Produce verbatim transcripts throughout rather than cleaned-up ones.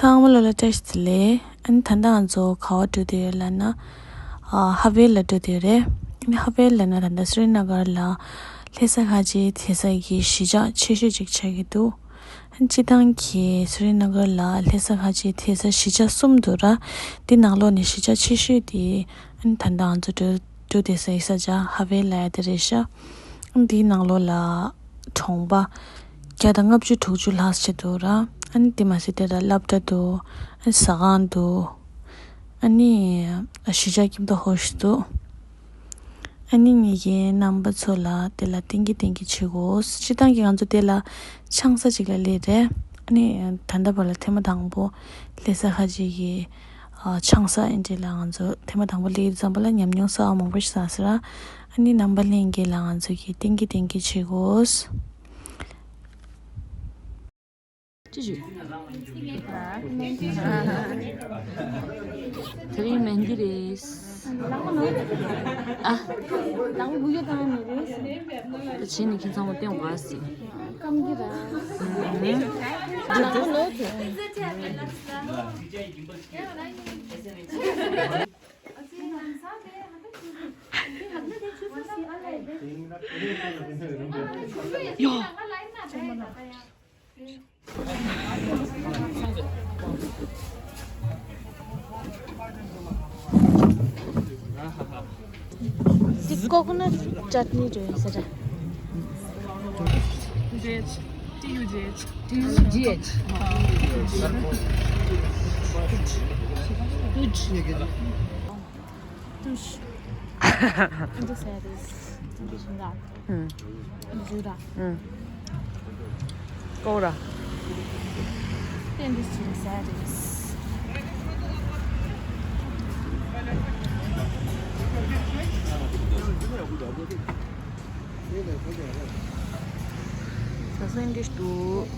ཚང་མ་ལོ་ལ་བཀྲ་ཤིས་བདེ་ལེགས། ཨ་ནི་ད་ལྟ་ང་ཚོ་ག་པར་འགྲོ་བསྡད་ཡོད་ལབ་ན། ཨ་ཧ་ཝེ་ལ་འགྲོ་བསྡད་ཡོད་རེད། ཨ་ནི་ཧ་ཝེ་ལབ་ན་ད་ལྟ་སི་རི་ན་གར་ལ་ལྷ་ས་ཁ་ཆེའི་མཐོ་ས་གི་གཞིས་ཆགས་ཆེ་ཤོས་ཅིག་ཆགས་ཀྱི་འདུག་ཨ་ནི་སྤྱིར་བཏང་གི་སི་རི་ན་གར་ལ་ལྷ་ས་ཁ་ཆེའི་མཐོ་ས་གཞིས་ཆགས་གསུམ་འདུག་ར། འདི་ནང་ལོགས་ནས་གཞིས་ཆགས་ཆེ་ཤོས་དེ་ཨ་ནི་ད་ལྟ་ང་ཚོ་འགྲོ་འགྲོ་བསྡད་སའི་ས་ཆ་ཧ་ཝེ་ལབ་ཡ་དེ་རེད་ཤག་འདིའི་ནང་ལོགས་ལ་གྲོང་པ་བརྒྱ་དང་ལྔ་བཅུ་དྲུག་ཅུ་ལྷག་ཙམ་འདུག་ར། ཨ་ནི་དེ་མ་ཟད་དེ་ལ་སློབ་གྲྭ་འདུག་ཨ་ནི་ཟ་ཁང་འདུག་ཨ་ནི་གཞིས་ཆགས་ཀྱི་མདོ་ཧོར་ཞིག་འདུག་ཨ་ནི་ངེད་ཀྱི་རྣམ་པ་ཚོ་ལ་དེ་ལ་བསྟན་གྱི་བསྟན་གྱི་བྱེད་དགོས། སྤྱིར་བཏང་གི་ང་ཚོ་དེ་ལ་ཆང་ས་ཅིག་ལ་སླེབས་རེད། ཨ་ནི་ད་ལྟ་བར་ལ་ཐེངས་མ་དང་པོ་ལྷ་ས་ཁ་ཆེ་གི་ཨ་ཆང་ས་ཨེ་འདྲ་ལ་ང་ཚོ་ཐེངས་མ་དང་པོ་སླེབས་ཙམ་པ་ལ་ཉམས་མྱོང་གསར་བ་མང་པོ་ཞིག་བསགས་སོང་ར། ཨ་ནི་རྣམ་པ་ལྷན་རྒྱས་ལ་ང་ཚོ་གི་བསྟན་གྱི་བསྟན་གྱི་བྱེད་དགོས། ཅི་ཞིག་དེ་རིང་མན་འདི་རེད། ཨ། ལག་པ་འགུལ་སྐྱོད་བཏང་ཡ་མེད་རེད། ད་བྱས་ནས་ཁྱེད་ཚང་མ་བསྟན་དགོས་ཟེར། སྐམ་གྱི་ར། ལག་པ་ལོག་ཐུབ། ཡོ། འདི་ཀོ་ཀོ་ནཊ་ཅཊ་ནི་རེད་ཟེར། T U G H. T U G H. T U G H. Tuj. Tuj. Into saris. Into saris. ཨུམ། ཟུར་ར། ཨུམ། ཀོ་ར། དེ་འདི་ཚོ་ཟ་རེད། ཟ་སེམས་ཀྱི་འདུག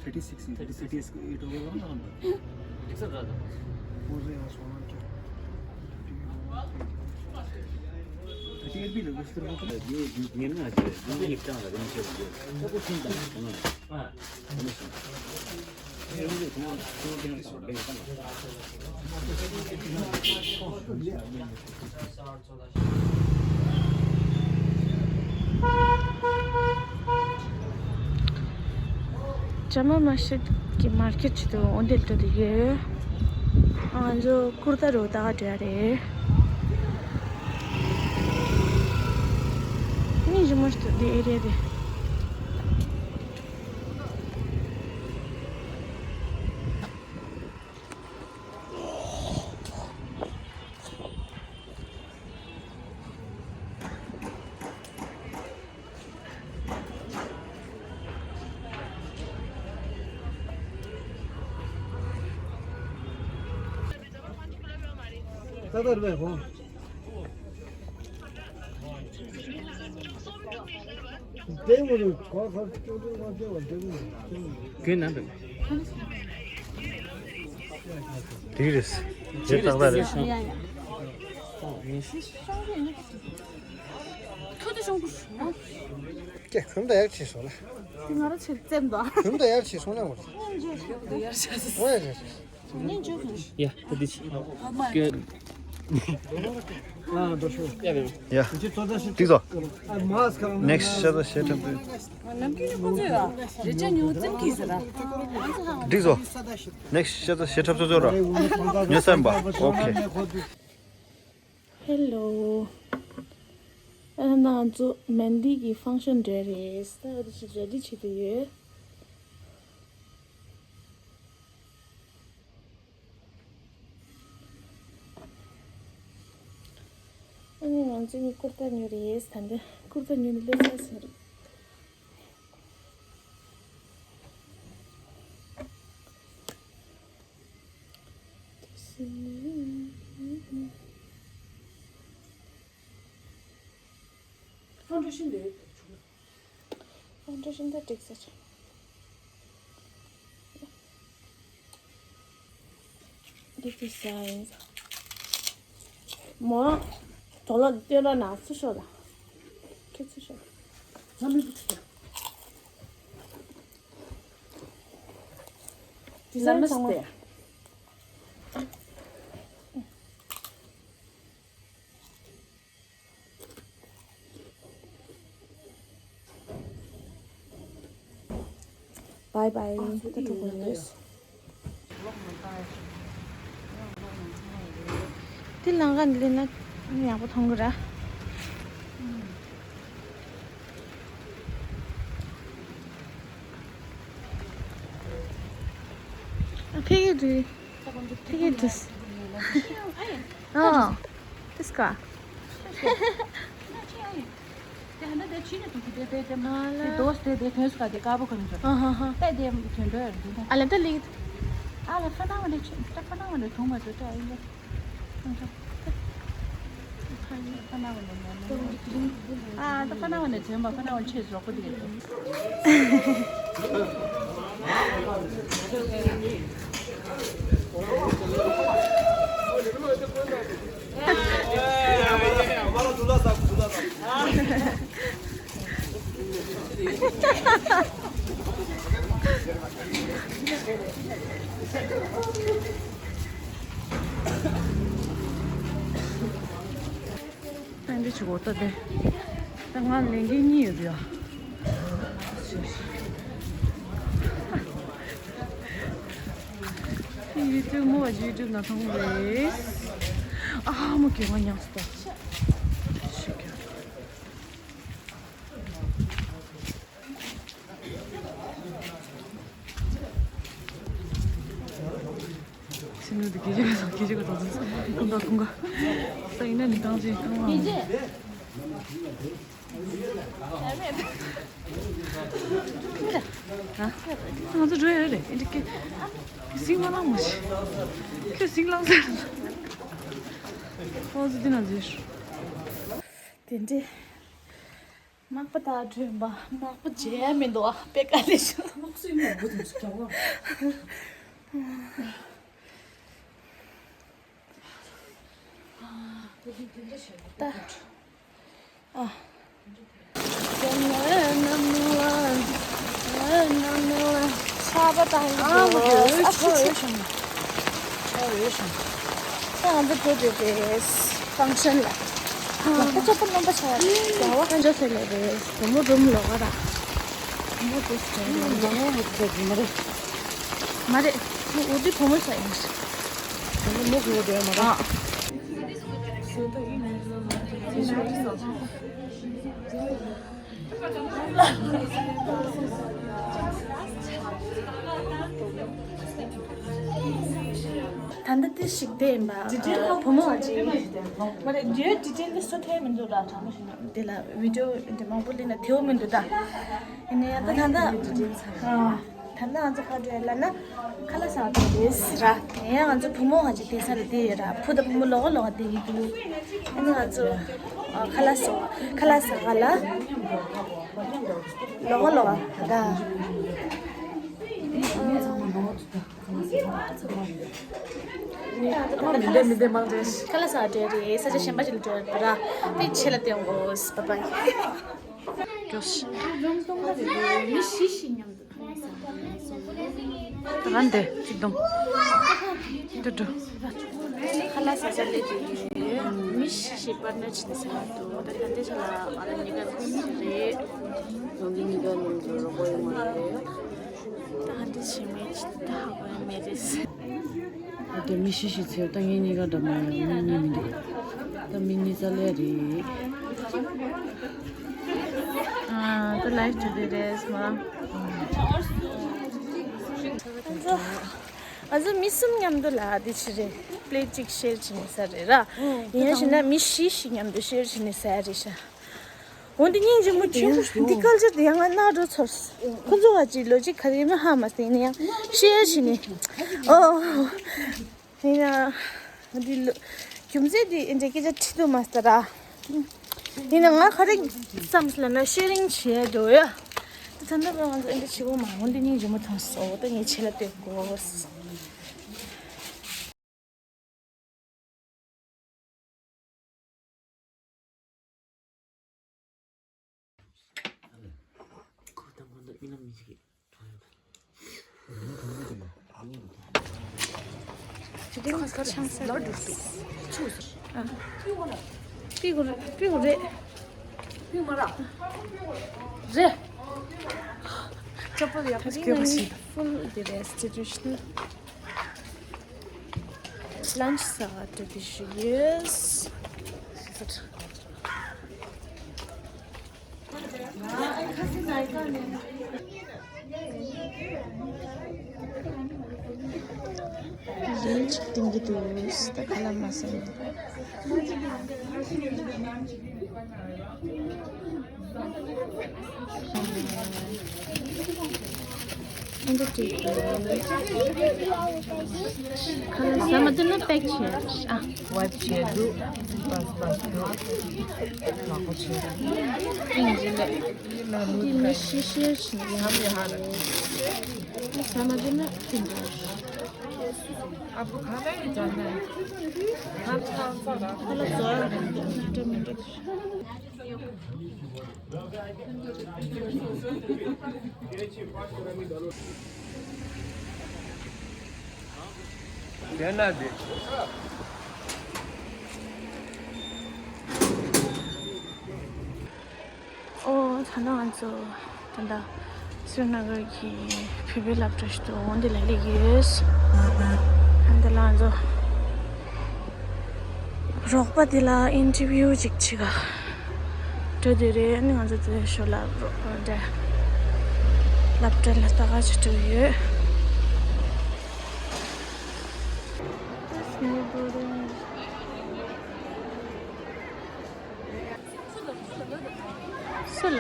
Thirty six, thirty six, eight over. ཇ་མ་མ་ཤེད་ཀྱི་མར་ཀེད་ཅིག་འདུག་འོ་འདིར་འགྲོ་འདོད་ཡོད། ང་ཚོ་ཀུར་ཏ་རུ་ལྟ་ག་འགྲོ་ཡ་རེད། ནི་ཞི་མོ་ཞིག་འདུག་འདི་ཨེ་རི་ཡ་འདི། དེ་ནང་དུ། དེ་རེད། དེ་ཏག་ཏག་རེད། ཐུ་དུ་ཤོང་གུ། ཀྱེ་གུམ་ད་ཡར་ཆེ་སོང་ལ། དེ་ང་ར་ཆེ་བཙེམ་དོ། གུམ་ད་ཡར་ཆེ་སོང་ལ་ངོ་། ཡར་ཆེ་སོང་ལ་ངོ་། ཡ། ད་འདི་ཅི། ཀྱེ། ཡ། ཏིག་ཙོ། ནེག་སི་ཤ་ཚ་ཤེ་ཁྲབ་ཏུ། ཏིག་ཙོ། ནེག་སི་ཤ་ཚ་ཤེ་ཁྲབ་ཚོ་ཚོ་ར། ཉོ་སམ་པ། ཨོ་ཁེ། ཧེ་ལོ། ཨ་ན་ང་ཚོ་མན་ཌི་གི་ཕང་ཤན་འགྲོ་རེད། ད་འདི་ཅི་རེ་ཌི་བྱེད་དུ་ཡོད། ཨ་ནི་ང་ཚོ་གཉིས་ཀུར་ཏ་ཉོས་རེད། ད་འདི་ཀུར་ཏ་ཉོས་ནས་སླེབས་ཚར་ཟིན་རེད། ཕོན་ཌེ་ཤན་འདི་ཕོན་ཌེ་ཤན་ད་འགྲིག་ས་ཆ། This is size. མོ། དོ་ལོ་སྟོན་ར་ན་སུ་ཤོ་ལ། ཁྱེད་སུ་ཤོ། ང་མི་བུ་ཆུ། Design ཚང་མ། Namaste. Bye bye. ད་འགྲོ་དགོས་ཡོད། དེ་ལང་ཀ་ནས་སླེབས་ན་ཡག་པོ་མཐོང་གི་ར། ཨ་ཕ་གི་འདུག་ཕ་གི་འདུག་ཨ་དེ་སྐ་དེ་ཧ་ན་དེ་ཕྱི་ནས་འདུག་དེ་དེ་དེ་མ་ལ། དེ་དོ་སྟེ་དེ་ཐོན་སྐ་དེ་དཀར་པོ་ག་ནས་འགྲོ། ཨ་ཧ་ཧ། ད་དེ་ཐོན་འགྲོ་ཡར་འདུག་ད། ཨ་ལ་ད་ལིག་ཨ་ལ་ཕ་ན་བ་ནས་ཕྱི་ད་ཕ་ན་བ་ནས་ཐོན་མ་འགྲོ་ད་ཨིན་ད། ཨ་ད་ཕ་ན་བ་ནས་ནས་ཨ་ད་ཕ་ན་བ་ནས་ཐོན་པ་ཕ་ན་བ་ཆེས་རོགས་པོ་དེ་ག་ཚོད། ཨ་འདི་ཆུ་གོ་ལྟ་སྟེ། ད་ང་ལས་འགན་གཉིས་ཡོད་རེད་ཡ། ཡུ་ཊུབ་མོ་བ་ཡུ་ཊུབ་ན་མཐོང་རེད། ཨ་མོ་གེ་ང་ཉག་སྟ། ཤི་ག་སེམས་ནུ་དེ་སྐད་ཆ་ག་སེ་སྐད་ཆ་ག་ད་ཚོད་ཁུང་ད་ཁུང་ག་ད་ཡིན་ན་ནི་གང་ཅི་གང་བ། ང་ཚོ་འགྲོ་ཡ་རེད་ཨེ་འདྲ་སྐད། སིང་མ་ལང་མ་ཤི། ཁྱོད་སིང་ལང་ཟེར། ཁོང་ཚོ་འདི་ན་འཛུལ། དེ་འདྲས། མག་པ་དང་མགྲོན་པོ་མག་པ་མཇལ་ཡ་མི་འདུག་ཨ་པེ་ཀ་ལས་ཤོག་མག་སུས་མག་པ་དང་ཞིག་རྒྱག་བ། ད། ཨ། ཆར་པ་བཏང་གི་འདུག་ཨ་ཁུ་ཆུ་ཆུ། ད་ང་ཚོ་འགྲོ་འདོད་རེད། ཕང་ཤན་ལ། ད་ཅོག་པ་རྣམ་པ་ཆགས་ཡ་བ། ཁ་འཇོག་ཟེར་ལེ་རེད། བུ་མོ་རུམ་ལོག་ག་ར། བུ་མོ་རུམ་ལོག་ག་ར། མ་རེད། འུ་དུ་བུ་མོ་ས་ཡིན། བུ་མོ་གི་འུ་དུ་མ་རེད། ཨ། ད་ལྟ་དེ་ཞིག་བསྡད་ཡིན་པ། བུ་མོ་བ་ཅིག་མ་རེད། འདིའི་ཌི་ཊེལ་འདི་བཟོ་ཐལ་མི་འདུག་ར། དྲང་པོ་ཞུ་ན་འདི་ལ་བི་ཌི་ཡོ་འདི་མང་པོ་ལེན་ན་དེའུ་མི་འདུག་ད། ཡིན་ན་ཡང་ད་ད་ལྟ་ད་ལྟ་ང་ཚོ་ག་འགྲོ་ཡ་ལབ་ན་ཁ་ལག་ཟ་འགྲོ་རེད་ཟེར་ར། ཡིན་ཡང་ང་ཚོ་བུ་མོ་བ་ཅིག་བསྡད་ས་ལ་བསྡད་ཡོད་ར། བུ་དང་བུ་མོ་ལོགས་ལོགས་བསྡད་ཀྱི་འདུག་ཨ་ནི་ང་ཚོ་ཁ་ལག་ཟ་ཁ་ལག་ཟ་ག་ལ་ལོགས་ལོགས་ད། ཨ་མ་མི་འདེ་མི་འདེ་མང་འདྲེ། ཁ་ལག་ཟ་འདྲེ་རེད། ས་ཆ་གཞན་པ་ཞིག་ལ་འགྲོ་ཡ་ར། དེ་ཆེ་ལ་བསྟན་དགོས། བཱའི་བཱའི། མི་བཞི་ཞིག་མཉམ་དུ་ཁ་ལག་ཟ། ད་ག་འདི་གཅིག་སྡོམ། འདི་འགྲོ། ཁ་ལག་ཟ་ས་སླེབས་དུས་མི་བཞི་ཞིག་པར་ནར་བྱས་ནས་ཟ་ཡ་འདུག་ད་ད་ལྟའི་ཆ་ལ་ང་རང་གཉིས་ཀ་རེད། ང་ཚོ་གཉིས་ཀ་མཉམ་དུ་རོགས་པ་ཡོང་བ་རེད། ད་ཧ་འདི་བྱེད་མེད་ཅི་ད་ཧ་གོ་ཡ་མེད་རེད། ད་དེ་མི་བཞི་ཞིག་ཚེ་ད་ངེད་གཉིས་ཀ་འདྲ་མ་ཡ་མི་གཉིས་མི་འདུག་ད་མི་གཉིས་རྩ་ལས་རེད། ཨ་ད་ལའིབ་བྱེད་དེ་རེད་སྨ། ང་ཚོ་ང་ཚོ་མི་གསུམ་མཉམ་དུ་ལ་དེ་ཕྱི་རེད། པི་ལེ་ཊི་གཅིག་ཤེར་བྱེད་ནས་ཟ་རེད་ར། ཡིན་ན་ཞེ་ན་མི་བཞི་ཞིག་མཉམ་དུ་ཤེར་བྱེད་ནས་ཟ་རེད་ཤག་འོ་འདི་སྙིང་རྗེ་མོ་དེ་ཡང་འདི་ཀལ་ཅར་དེ་ཡང་ང་ནག་འགྲོ་ཚོར། ཁོ་ཚོ་བ་ཅིག་ལོ་ཅིག་ག་རེ་མི་ཧ་མ་སྟེ་ཡིན་ན་ཡང་ཤེར་བྱེད་ནས། ཨོ། ཡིན་ན་འདི་ལོ་རྒྱུ་མཚན་དེ་འདྲ་སྐད་ཆ་དྲི་ཐུབ་མ་སྟེ་ར། ཡིན་ན་ང་ག་རེ་བསམ་སོང་ལབ་ན་ཤེར་རིང་བྱེད་འདོད་ཡ། ད་ད་ལྟ་ང་ཚོ་འདི་བྱེད་དགོས་མ་འོ་འདི་སྙིང་རྗེ་མོ་ཐོང་སོང་། ད་ངས་ཆེ་ལ་སྟོན་དགོས། ཕྲུ་གུ་རེད། ཕྲུ་གུ་མ་ར། རེད། ཅོ་པོ་ཡག་པོ་ཞིག་ནང་ནས་ཕུལ་དེ་རེད། སི་ཊི་ཊུ་ཤི་ནལ། ལན་ཆི་ཟ་བ་འདྲ་དེ་ཞིག་ཡོད། རིན་ཅིག་ཏིང་གི་འདུག་ད་ཁ་ལག་མ་ཟ་ན། ཨ་འདི་ཅིག་ཁ་ལག་ཟ་མ་ཐུབ་ན་པེག་བྱས་ཨ། ཝའིབ་བྱས་འདུག་པཱས་པཱས་འདུག་ནག་པོ་བྱས་འདུག་ཨིན་ཇི་ལ། འདི་མི་ཤི་ཤེར་བྱེད་ཀྱི་ཡང་ཡང་ཧ་ལ། ཟ་མ་ཐུབ་ན་ཐུབ་འདུག་ཨ་ཁུ་ག་ལ་ཡི་ཇ་ན་ཁམ་ཁམ་ས་ལ་ཁ་ལག་ཟ་ཡང་མི་འདུག་མི་འདུག་དེ་ན་དེ། ཨོ། ད་ལྟ་ང་ཚོ་ད་ལྟ་སྲིན་ནག་གི་བོད་པའི་སློབ་གྲྭ་ཞིག་ཏུ་འོང་དེ་ལ་སླེབས་ཡོད། ད་ལྟ་ང་ཚོ་རོགས་པ་དེ་ལ་ཨིན་ཊར་བིའུ་ཅིག་བྱེད་ག་འགྲོ་དེ་རེད། ཨ་ནི་ང་ཚོ་དེ་ཞོར་ལ་རོགས་པ་འདྲ་སློབ་གྲྭ་ལ་ལྟ་ག་ཅིག་འགྲོ་ཡོད། སུ་ལ།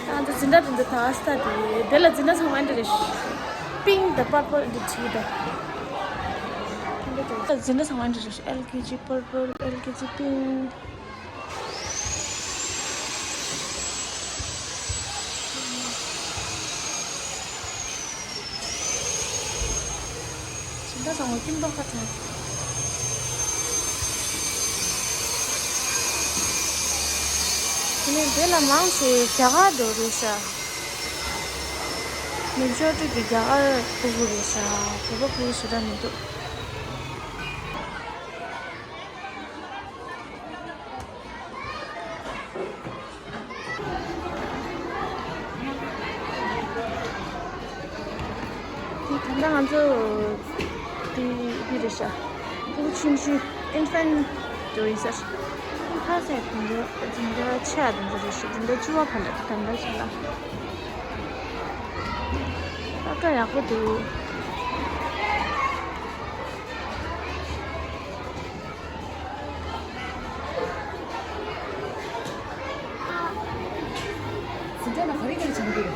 ང་ཚོ་འཛིན་གྲྭ་འདི་ཚོ་ད་ཨ་སྟ་དེ་དེ་ལ་འཛིན་གྲྭ་ཚང་མ་འདི་རེད། པིང་དང་པར་པལ་འདི་བྲིས་དང་། འཛིན་གྲྭ་ཚང་མ་འདི་རེད། ཨེལ་ཀེ་ཇི་པར་པལ། ཨེལ་ཀེ་ཇི་པིང་། འཛིན་གྲྭ་ཚང་མ་སྐྱིད་པོ་ཁ་ཐོན། དེ་ནས་དེ་ལ་མང་ཆེ་རྒྱ་གར་འགྲོ་རེད་ཤག་མེ་ཇོ་རི་ཊི་གི་རྒྱ་གར་ཕྲུ་གུ་རེད་ཤག་བོད་པ་ཕྲུ་གུ་ཞེ་དྲག་མི་འདུག་དེ་ད་ལྟ་ང་ཚོ་དེ་དེ་རེད་ཤག་ཕྲུ་གུ་ཆུང་ཆུང་ཨིན་ཕེན་ཊི་འགྲོ་ཡིན་ས་རེད། ཁ་ཟས་དེ་འདྲ་འཛིན་གྲྭ་ཆེ་བ་དེ་འདྲ་རེད་ཤག་འཛིན་གྲྭ་བཅུ་པ་བར་ལ་དེ་ད་ལྟ་ཤག་ལ། སློབ་གྲྭ་ཡག་པོ་འདུག་འཛིན་གྲྭ་ནང་ག་རེ་ག་རེ་བྱེད་ཀྱི་འདུག་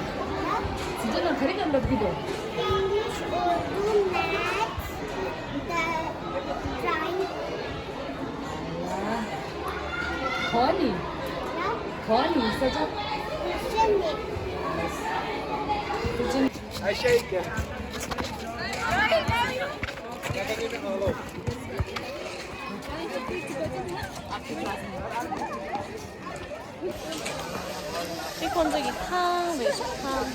འཛིན་གྲྭ་ནང་ག་རེ་ག་རེ་བསླབ་ཀྱི་འདུག English, Urdu, Maths, the drawing. ག་ནི། ག་ནི་ས་ཆ། ཨ་ཤ་ཡི་ཀྱ། འདི་ཁོང་ཚོ་གི་ཁང་རེད་ཤག་ཁང་།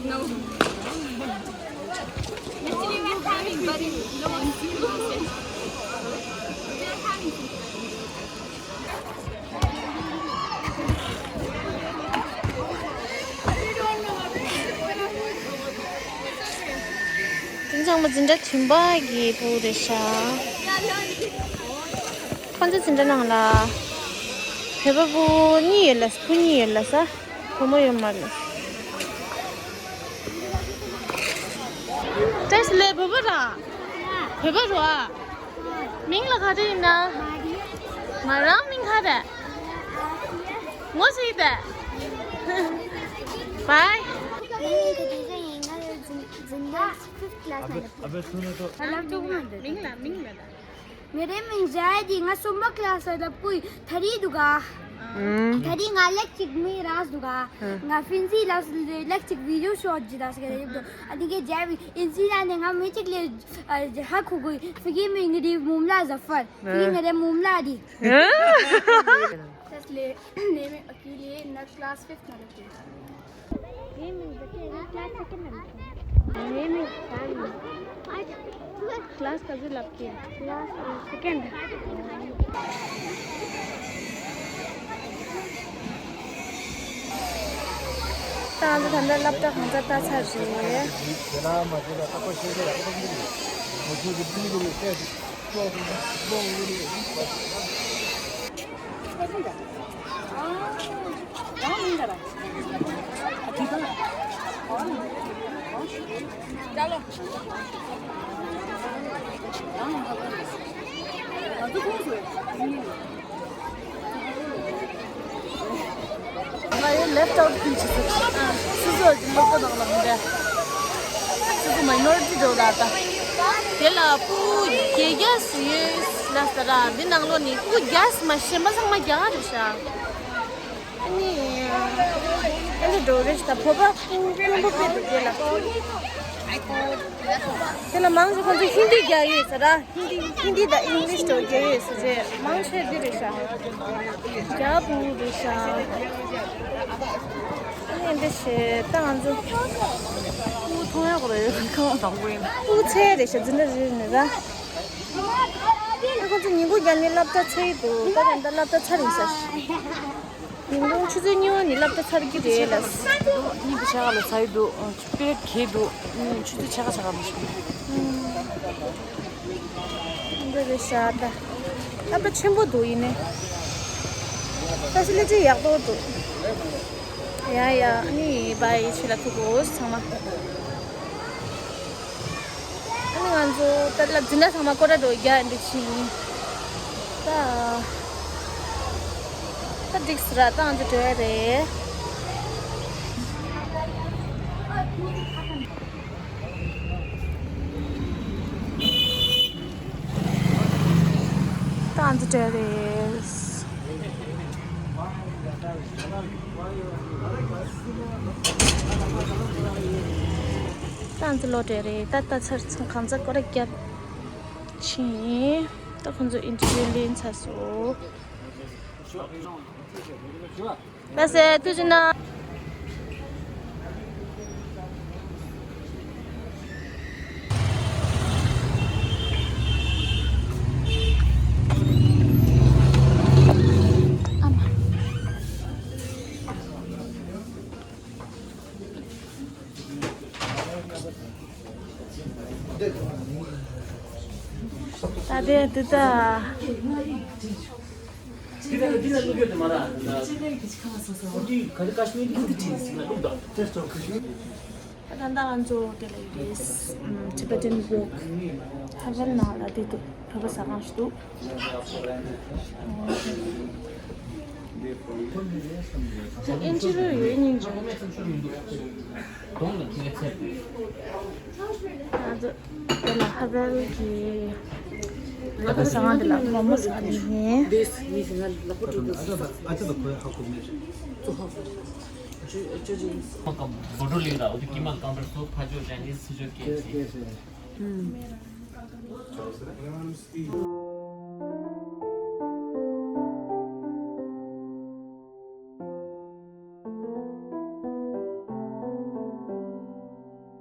No. Actually, we are having, but no one sees us. We are having. དེ་ཚང་མ་འཛིན་གྲྭ་བདུན་པ་གི་བུ་རེད་ཤག་ཁོང་ཚོ་འཛིན་གྲྭ་ནང་ལ་བོད་པ་བུ་གཉིས་ཡོད་ལ། བུ་གཉིས་ཡོད་ལ་ས། བུ་མོ་ཡོད་མ་རེད། ཏེས་ལེ་བོད་པ་ར། བོད་པ་ར། མིང་ལ་ག་རེ་ཡིན་ན། ང་རང་མིང་ག་རེ། ངོ་ཤེས་ད། Bye. ངའི་ད་དེ་ཚོ་ཡིན་ང་འཛིན་འཛིན་གྲྭ་fifth class་ནང་ལ། ཨ་ལབ་ཐུབ་མ་འདུག་མིང་ལ་མིང་ལ་ད། ངའི་མིང་ཛ་ཡ་ཌི། ང་གསུམ་པ་class་ལ་ལབ་གོ་ཡི། ད་རེས་འདུག་ག་ཨང་། ད་རེས་ང་ལེགས་ཅིག་མི་རག་འདུག་ག་ཨང་། ང་ཕིན་ཟི་ལ་ལེགས་ཅིག་video shoot་ཇི་ད་ཟེར་ག་ཡོད་དོ། ཨ་དེ་གའི་ཇ་བི་ཨིན་ཟི་ལ་ནས་ང་མི་གཅིག་ལས་ཧ་གོ་གོ་ཡི། ཕི་གི་མིང་རི་མུམ་ལ་ཟ་ཧྥར། ཕི་གི་ང་རེ་མུམ་ལ་རི། ད་ལས་ནས་མི་ཨ་ཀི་ལས་ན་class fifth་ནང་ལ་ཀི། ངའི་མིང་ཟ་ཀི། ངའི་class second་ནང་། ངའི་མིང་ཟ་ནི། class་ག་ཚོད་ལབ་ཀི། class second། ད་ང་ཚོ་ད་ལྟ་སློབ་གྲྭ་གང་ཚ་ལྟ་ཚར་རེད། ང་ཡང་left out་ཕུལ་ཆི་ཟེར། སུ་ཟོ་ཀྱི་ལོག་པ་ནང་ལ་མི་འདྲ། སུ་ཟོ་minority་འགྲོ་ལ་ད། དེ་ལ་སྤུ་རྒྱལ་རྒྱལ་སུ་ཡོད་ལ་ས་ར། འདི་ནང་ལོ་ནི་སྤུ་རྒྱལ་མ་ཤེས་མ་ཚང་མ་རྒྱ་རེད་ཤག་ཨ་ནི། ཨ་ནི་འགྲོ་རེད་ཤག་ད་བོད་པ་ཀུན་པོ་དཔེ་འདུག་དེ་ལ། དེ་ལ་མང་ཆེ་ཁོང་ཚོ་ཧིན་དི་རྒྱག་ཡོད་ས་ར། ཧིན་དི་ཧིན་དི་དང་ཨིང་ལིཤ་དུ་རྒྱག་ཡོད་ས་རྗེས་མང་ཆེ་འདི་རེད་ཤག་རྒྱ་བོ་རེད་ཤག་ཨ་ནི་འདི་བྱས་ད་ང་ཚོ་སྤུ་མཐོང་ཡག་རེད། ཁང་དང་པོ་ཡིན། སྤུ་ཚད་རེད་ཤག་འཛིན་གྲྭ་རེ་རེ་ནས་ར། ཨ་ཁོང་ཚོ་ཉིན་གུང་རྒྱབ་ནས་སློབ་གྲྭ་ཚར་གྱི་འདུག་ད་ད་ལྟ་སློབ་གྲྭ་ཚར་ཡིན་ས། ཉིན་གུང་ཆུ་ཚོད་གཉིས་པ་ནས་སློབ་གྲྭ་ཚར་གྱི་རེད་ལ། གཉིས་པ་ཕྱེད་ཀ་ལ་ཚར་གྱི་འདུག་དཔེ་གས་འདུག་ཆུ་ཚོད་ཕྱེད་ཀ་ཕྱེད་ཀ་མི་ཤེས། འདི་རེད་ཤག་ད། སློབ་གྲྭ་ཆེན་པོ་འདུག་ཡིན་ནའི། facility་ཡག་པོ་འདུག་ཡ་ཡ་ཨ་ནི་bye་ཆེ་ལ་ཐུག་གོ་ཚང་མ། ཨ་ནི་ང་ཚོ་ད་ལ་འཛིན་གྲྭ་ཚང་མ་སྐོར་ར་འགྲོ་རྒྱ་འདི་ཕྱིན། ད་ད་འགྲིག་སི་ར་ད་ང་ཚོ་འགྲོ་ཡ་རེད། ད་ང་ཚོ་འགྲོ་ཡ་རེད། ཏང་ཙི་ལོ་དེ་རེད། ད་ལྟ་ཚར་ཚང་གང་ཚ་སྐོར་ར་བརྒྱབ་ཕྱིན། ད་ཁོང་ཚོ་ཨིན་ཊར་བིའུ་ལེན་ཚར་སོང་། ལགས་སེ་ཐུགས་རྗེ་གནང་། ད་ལྟའི་འདི་ད། ད་ལྟ་ང་ཚོ་དེ་ལ་ཡོད་རེད། Tibetan Walk་ཧ་ཝེལ་ནང་ལ་དེ་འདུག་བོད་པ་ཟ་ཁང་ཞིག་འདུག་ད་ཨིན་ཊར་བིའུ་ཡོད་སྙིང་རྗེ། ང་ཚོ་དེ་ལ་ཧ་ཝེལ་གྱི་བོད་པ་ཟ་ཁང་དེ་ལ་མོག་མོག་ཟ་ནི་ཡིན། བོད་ཕྲུག་ལིག་ལ་འོ་དེ་ཀི་མ་ཀམ་པར་སོ་ཕ་ཇོ་ཅན་ནི་སི་ཇོ་ཀེ་སི།